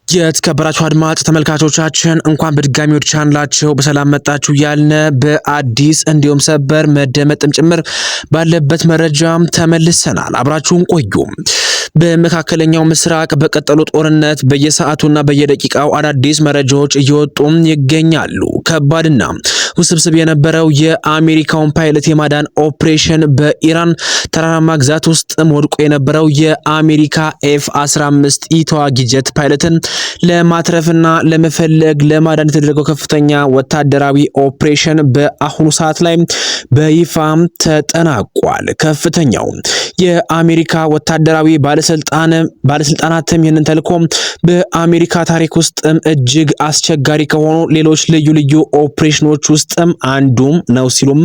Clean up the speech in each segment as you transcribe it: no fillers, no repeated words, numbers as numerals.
የተከበራችሁ አድማጭ ተመልካቾቻችን፣ እንኳን በድጋሚ ወደ ቻናላቸው በሰላም መጣችሁ ያልነ በአዲስ እንዲሁም ሰበር መደመጥም ጭምር ባለበት መረጃም ተመልሰናል። አብራችሁን ቆዩ። በመካከለኛው ምስራቅ በቀጠሉ ጦርነት በየሰዓቱና በየደቂቃው አዳዲስ መረጃዎች እየወጡ ይገኛሉ። ከባድና ውስብስብ የነበረው የአሜሪካውን ፓይለት የማዳን ኦፕሬሽን፣ በኢራን ተራራማ ግዛት ውስጥም ወድቆ የነበረው የአሜሪካ ኤፍ 15 ኢ ተዋጊ ጀት ፓይለትን ለማትረፍና ለመፈለግ ለማዳን የተደረገው ከፍተኛ ወታደራዊ ኦፕሬሽን በአሁኑ ሰዓት ላይ በይፋም ተጠናቋል። ከፍተኛው የአሜሪካ ወታደራዊ ባለስልጣናትም ይህንን ተልዕኮ በአሜሪካ ታሪክ ውስጥም እጅግ አስቸጋሪ ከሆኑ ሌሎች ልዩ ልዩ ኦፕሬሽኖች ውስጥም አንዱም ነው ሲሉም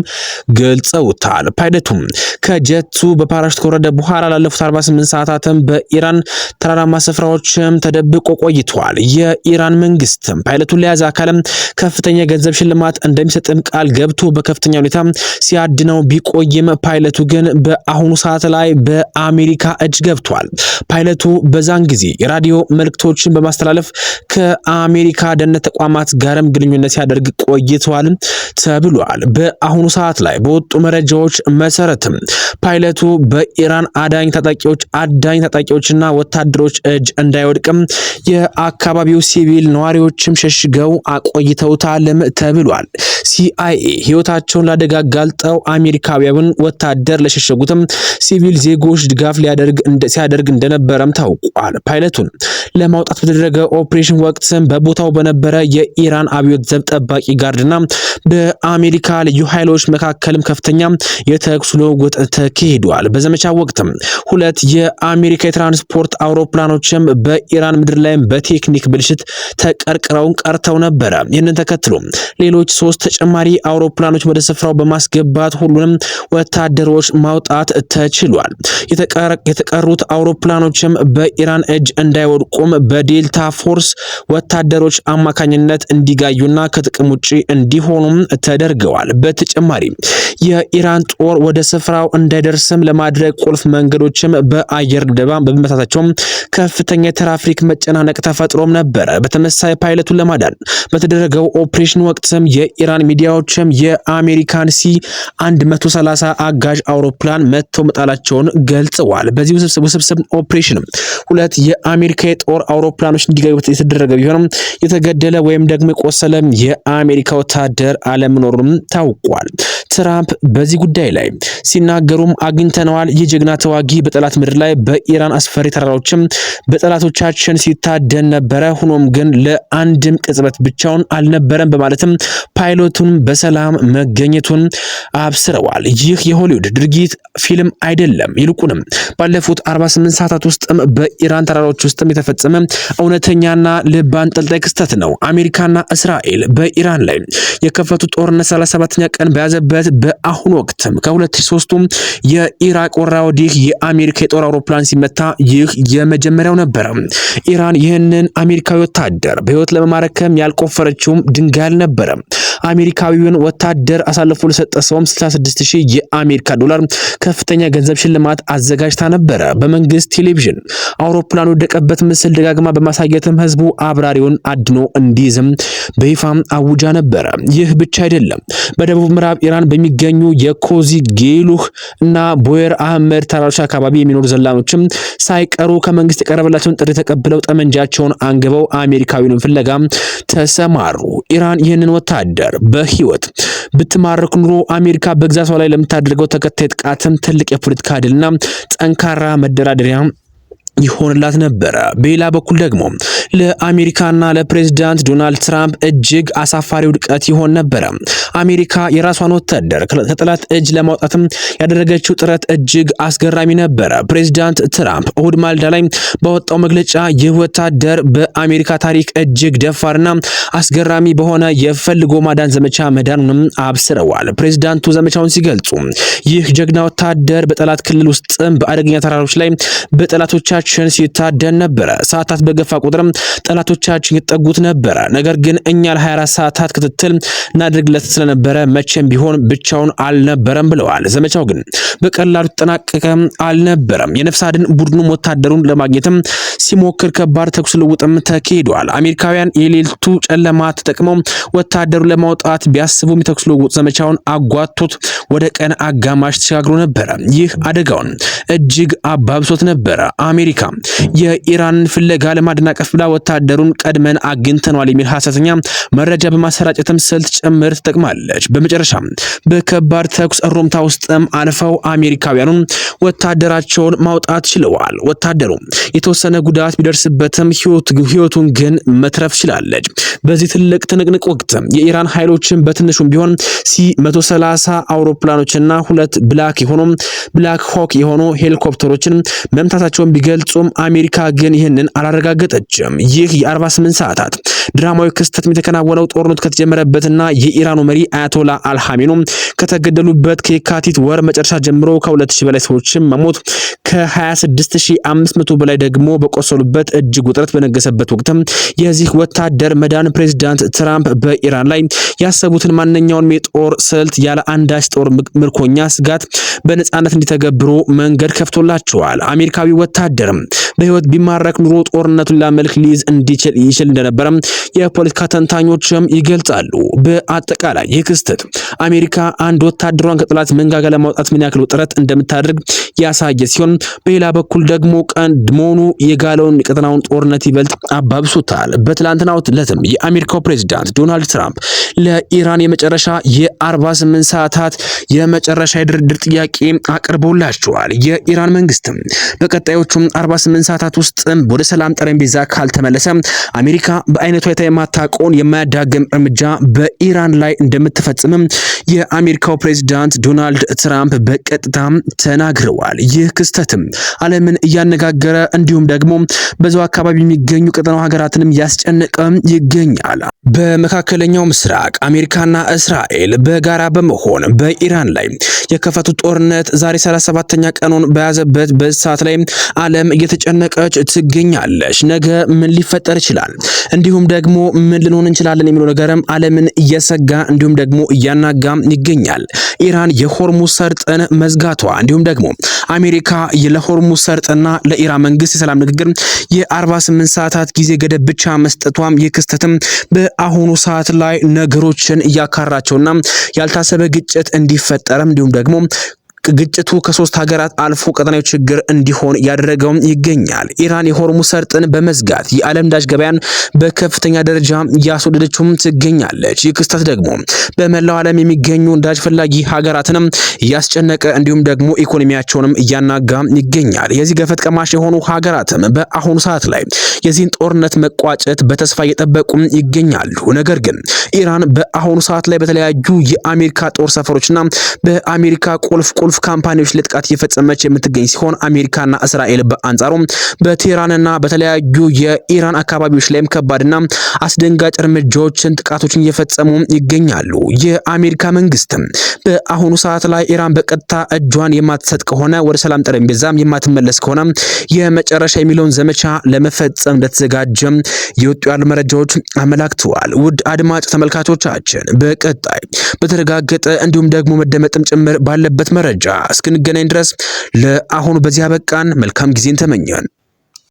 ገልጸውታል። ፓይለቱም ከጀቱ በፓራሹት ከወረደ በኋላ ላለፉት 48 ሰዓታትም በኢራን ተራራማ ስፍራዎችም ተደብቆ ቆይቷል። የኢራን መንግስትም ፓይለቱን ለያዘ አካልም ከፍተኛ የገንዘብ ሽልማት እንደሚሰጥም ቃል ገብቶ በከፍተኛ ሁኔታ ሲያድነው ቢቆይም ፓይለቱ ግን በአሁኑ ሰዓት ላይ በአሜሪካ እጅ ገብቷል። ፓይለቱ በዛን ጊዜ የራዲዮ መልእክቶችን በማስተላለፍ ከአሜሪካ ደህንነት ተቋማት ጋርም ግንኙነት ሲያደርግ ቆይተዋል ተብሏል። በአሁኑ ሰዓት ላይ በወጡ መረጃዎች መሰረትም ፓይለቱ በኢራን አዳኝ ታጣቂዎች አዳኝ ታጣቂዎችና ወታደሮች እጅ እንዳይወድቅም የአካባቢው ሲቪል ነዋሪዎችም ሸሽገው አቆይተውታልም ተብሏል። ሲአይኤ ህይወታቸውን ለአደጋ ጋልጠው አሜሪካውያንን ወታደር ለሸሸጉትም ሲቪል ዜጎች ድጋፍ ሲያደርግ እንደነበረም ታውቋል። ፓይለቱን ለማውጣት በተደረገ ኦፕሬሽን ወቅትም በቦታው በነበረ የኢራን አብዮት ዘብ ጠባቂ ጋርድና በአሜሪካ ልዩ ኃይሎች መካከልም ከፍተኛ የተኩስ ልውውጥ ተካሂዷል። በዘመቻ ወቅትም ሁለት የአሜሪካ የትራንስፖርት አውሮፕላኖችም በኢራን ምድር ላይም በቴክኒክ ብልሽት ተቀርቅረው ቀርተው ነበረ። ይህንን ተከትሎ ሌሎች ሶስት ተጨማሪ አውሮፕላኖች ወደ ስፍራው በማስገባት ሁሉንም ወታደሮች ማውጣት ተችሏል። የተቀሩት አውሮፕላኖችም በኢራን እጅ እንዳይወድቁም በዴልታ ፎርስ ወታደሮች አማካኝነት እንዲጋዩና ከጥቅም ውጪ እንዲሆኑም ተደርገዋል። በተጨማሪ የኢራን ጦር ወደ ስፍራው እንዳይደርስም ለማድረግ ቁልፍ መንገዶችም በአየር ድብደባ በመመታታቸውም ከፍተኛ የትራፊክ መጨናነቅ ተፈጥሮም ነበረ። በተመሳሳይ ፓይለቱን ለማዳን በተደረገው ኦፕሬሽን ወቅትም የኢራን ሚዲያዎችም የአሜሪካን ሲ 130 አጋዥ አውሮፕላን መትተው መጣላቸውን ገልጸዋል። በዚህ ውስብስብ ኦፕሬሽንም ሁለት የአሜሪካ የጦር አውሮፕላኖች እንዲጋዩ የተደረገ ቢሆንም የተገደለ ወይም ደግሞ የቆሰለ የአሜሪካ ወታደር አለመኖሩም ታውቋል። ትራምፕ በዚህ ጉዳይ ላይ ሲናገሩም አግኝተነዋል፣ ይህ ጀግና ተዋጊ በጠላት ምድር ላይ በኢራን አስፈሪ ተራሮችም በጠላቶቻችን ሲታደን ነበረ። ሆኖም ግን ለአንድም ቅጽበት ብቻውን አልነበረም በማለትም ፓይለቱን በሰላም መገኘቱን አብስረዋል። ይህ የሆሊውድ ድርጊት ፊልም አይደለም። ይልቁንም ባለፉት 48 ሰዓታት ውስጥም በኢራን ተራሮች ውስጥም የተፈጸመ እውነተኛና ልብ አንጠልጣይ ክስተት ነው። አሜሪካና እስራኤል በኢራን ላይ የከፈቱት ጦርነት 37ኛ ቀን በያዘበት በአሁኑ ወቅትም ከ2003 የኢራቅ ወረራ ወዲህ የአሜሪካ የጦር አውሮፕላን ሲመታ ይህ የመጀመሪያው ነበረ። ኢራን ይህንን አሜሪካዊ ወታደር በህይወት ለመማረክም ያልቆፈረችውም ድንጋይ አልነበረም። አሜሪካዊውን ወታደር አሳልፎ ለሰጠ ሰውም 66,000 የአሜሪካ ዶላር ከፍተኛ ገንዘብ ሽልማት አዘጋጅታ ነበረ። በመንግስት ቴሌቪዥን አውሮፕላኑ የወደቀበት ምስል ደጋግማ በማሳየትም ህዝቡ አብራሪውን አድኖ እንዲይዝም በይፋም አውጃ ነበረ። ይህ ብቻ አይደለም። በደቡብ ምዕራብ ኢራን በሚገኙ የኮዚ ጌሉህ እና ቦየር አህመድ ተራሮች አካባቢ የሚኖሩ ዘላኖችም ሳይቀሩ ከመንግስት የቀረበላቸውን ጥሪ ተቀብለው ጠመንጃቸውን አንግበው አሜሪካዊውን ፍለጋ ተሰማሩ። ኢራን ይህንን ወታደር በህይወት ብትማርክ ኑሮ አሜሪካ በግዛቷ ላይ ለምታደርገው ተከታይ ጥቃትም ትልቅ የፖለቲካ ድልና ጠንካራ መደራደሪያ ይሆንላት ነበረ። በሌላ በኩል ደግሞ ለአሜሪካና ለፕሬዝዳንት ዶናልድ ትራምፕ እጅግ አሳፋሪ ውድቀት ይሆን ነበረ። አሜሪካ የራሷን ወታደር ከጠላት እጅ ለማውጣትም ያደረገችው ጥረት እጅግ አስገራሚ ነበረ። ፕሬዝዳንት ትራምፕ እሁድ ማልዳ ላይ ባወጣው መግለጫ ይህ ወታደር በአሜሪካ ታሪክ እጅግ ደፋርና አስገራሚ በሆነ የፈልጎ ማዳን ዘመቻ መዳኑንም አብስረዋል። ፕሬዝዳንቱ ዘመቻውን ሲገልጹ ይህ ጀግና ወታደር በጠላት ክልል ውስጥም በአደገኛ ተራሮች ላይ በጠላቶቻችን በጠላቶቻችን ሲታደን ነበረ። ሰዓታት በገፋ ቁጥርም ጠላቶቻችን ይጠጉት ነበረ። ነገር ግን እኛ ለ24 ሰዓታት ክትትል እናደርግለት ስለነበረ መቼም ቢሆን ብቻውን አልነበረም ብለዋል። ዘመቻው ግን በቀላሉ ተጠናቀቀ አልነበረም። የነፍስ አድን ቡድኑም ወታደሩን ለማግኘትም ሲሞክር ከባድ ተኩስ ልውውጥም ተካሂዷል። አሜሪካውያን የሌሊቱ ጨለማ ተጠቅመው ወታደሩን ለማውጣት ቢያስቡም የተኩስ ልውውጥ ዘመቻውን አጓቶት ወደ ቀን አጋማሽ ተሸጋግሮ ነበረ። ይህ አደጋውን እጅግ አባብሶት ነበረ። አሜሪካ የኢራንን ፍለጋ ለማደናቀፍ ብላ ወታደሩን ቀድመን አግኝተነዋል የሚል ሐሰተኛ መረጃ በማሰራጨትም ስልት ጭምር ትጠቅማለች። በመጨረሻ በከባድ ተኩስ እሩምታ ውስጥም አልፈው አሜሪካውያኑን ወታደራቸውን ማውጣት ችለዋል። ወታደሩ የተወሰነ ጉዳት ቢደርስበትም ህይወቱን ግን መትረፍ ችላለች። በዚህ ትልቅ ትንቅንቅ ወቅት የኢራን ኃይሎችን በትንሹም ቢሆን C 130 አውሮፕላኖችና ሁለት Black Hawk የሆኑ ሄሊኮፕተሮችን መምታታቸውን ቢገልጹም አሜሪካ ግን ይህንን አላረጋገጠችም። ይህ የ48 ሰዓታት ድራማዊ ክስተት የተከናወነው ጦርነቱ ከተጀመረበትና የኢራኑ መሪ አያቶላ አልሃሜኑ ከተገደሉበት ከየካቲት ወር መጨረሻ ጀምሮ ከ2000 በላይ ሰዎችን መሞት፣ ከ26,500 በላይ ደግሞ በቆሰሉበት እጅግ ውጥረት በነገሰበት ወቅትም የዚህ ወታደር መዳን ፕሬዚዳንት ትራምፕ በኢራን ላይ ያሰቡትን ማንኛውንም የጦር ስልት ያለ አንዳች ጦር ምርኮኛ ስጋት በነጻነት እንዲተገብሩ መንገድ ከፍቶላቸዋል። አሜሪካዊ ወታደርም በህይወት ቢማረክ ኑሮ ጦርነቱን ሌላ መልክ ሊይዝ እንዲችል ይችል እንደነበረም የፖለቲካ ተንታኞችም ይገልጻሉ። በአጠቃላይ ይህ ክስተት አሜሪካ አንድ ወታደሯን ከጠላት መንጋጋ ለማውጣት ምን ያክል ጥረት እንደምታደርግ ያሳየ ሲሆን፣ በሌላ በኩል ደግሞ ቀድሞውኑ የጋለውን የቀጠናውን ጦርነት ይበልጥ አባብሶታል። በትላንትናው ዕለትም የአሜሪካው ፕሬዚዳንት ዶናልድ ትራምፕ ለኢራን የመጨረሻ የ48 ሰዓታት የመጨረሻ የድርድር ጥያቄ አቅርቦላቸዋል። የኢራን መንግስትም በቀጣዮቹም 48 ሰዓታት ውስጥ ወደ ሰላም ጠረጴዛ ካልተመለሰ አሜሪካ በአይነቷ የማታውቀውን የማያዳግም እርምጃ በኢራን ላይ እንደምትፈጽምም የአሜሪካው ፕሬዚዳንት ዶናልድ ትራምፕ በቀጥታ ተናግረዋል። ይህ ክስተትም ዓለምን እያነጋገረ እንዲሁም ደግሞ በዛው አካባቢ የሚገኙ ቀጠናው ሀገራትንም ያስጨነቀ ይገኛል። በመካከለኛው ምስራቅ አሜሪካና እስራኤል በጋራ በመሆን በኢራን ላይ የከፈቱት ጦርነት ዛሬ 37ኛ ቀኑን በያዘበት በዚህ ሰዓት ላይ ዓለም እየተጨነቀች ትገኛለች። ነገ ምን ሊፈጠር ይችላል፣ እንዲሁም ደግሞ ምን ልንሆን እንችላለን የሚለው ነገርም ዓለምን እየሰጋ እንዲሁም ደግሞ እያናጋ ይገኛል። ኢራን የሆርሙዝ ሰርጥን መዝጋቷ እንዲሁም ደግሞ አሜሪካ ለሆርሙዝ ሰርጥና ለኢራን መንግስት የሰላም ንግግር የ48 ሰዓታት ጊዜ ገደብ ብቻ መስጠቷም ይህ ክስተትም በአሁኑ ሰዓት ላይ ነገሮችን እያካራቸውና ያልታሰበ ግጭት እንዲፈጠርም እንዲሁም ደግሞ ግጭቱ ከሶስት ሀገራት አልፎ ቀጠናዊ ችግር እንዲሆን ያደረገው ይገኛል። ኢራን የሆርሙዝ ሰርጥን በመዝጋት የዓለም ነዳጅ ገበያን በከፍተኛ ደረጃ እያስወደደችውም ትገኛለች። ይህ ክስተት ደግሞ በመላው ዓለም የሚገኙ ነዳጅ ፈላጊ ሀገራትንም እያስጨነቀ እንዲሁም ደግሞ ኢኮኖሚያቸውንም እያናጋ ይገኛል። የዚህ ገፈት ቀማሽ የሆኑ ሀገራትም በአሁኑ ሰዓት ላይ የዚህን ጦርነት መቋጨት በተስፋ እየጠበቁ ይገኛሉ። ነገር ግን ኢራን በአሁኑ ሰዓት ላይ በተለያዩ የአሜሪካ ጦር ሰፈሮችና በአሜሪካ ቁልፍ ቁልፍ company ዎች ለጥቃት እየፈጸመች የምትገኝ ሲሆን፣ አሜሪካና እስራኤል በአንጻሩ በቴህራንና በተለያዩ የኢራን አካባቢዎች ላይም ከባድና አስደንጋጭ እርምጃዎችን፣ ጥቃቶችን እየፈጸሙ ይገኛሉ። የአሜሪካ መንግስት በአሁኑ ሰዓት ላይ ኢራን በቀጥታ እጇን የማትሰጥ ከሆነ፣ ወደ ሰላም ጠረጴዛም የማትመለስ ከሆነ የመጨረሻ የሚለውን ዘመቻ ለመፈጸም እንደተዘጋጀም የወጡ ያሉ መረጃዎች አመላክተዋል። ውድ አድማጭ ተመልካቾቻችን፣ በቀጣይ በተረጋገጠ እንዲሁም ደግሞ መደመጥም ጭምር ባለበት መረጃ እስክንገናኝ ድረስ ለአሁኑ በዚህ አበቃን። መልካም ጊዜን ተመኘን።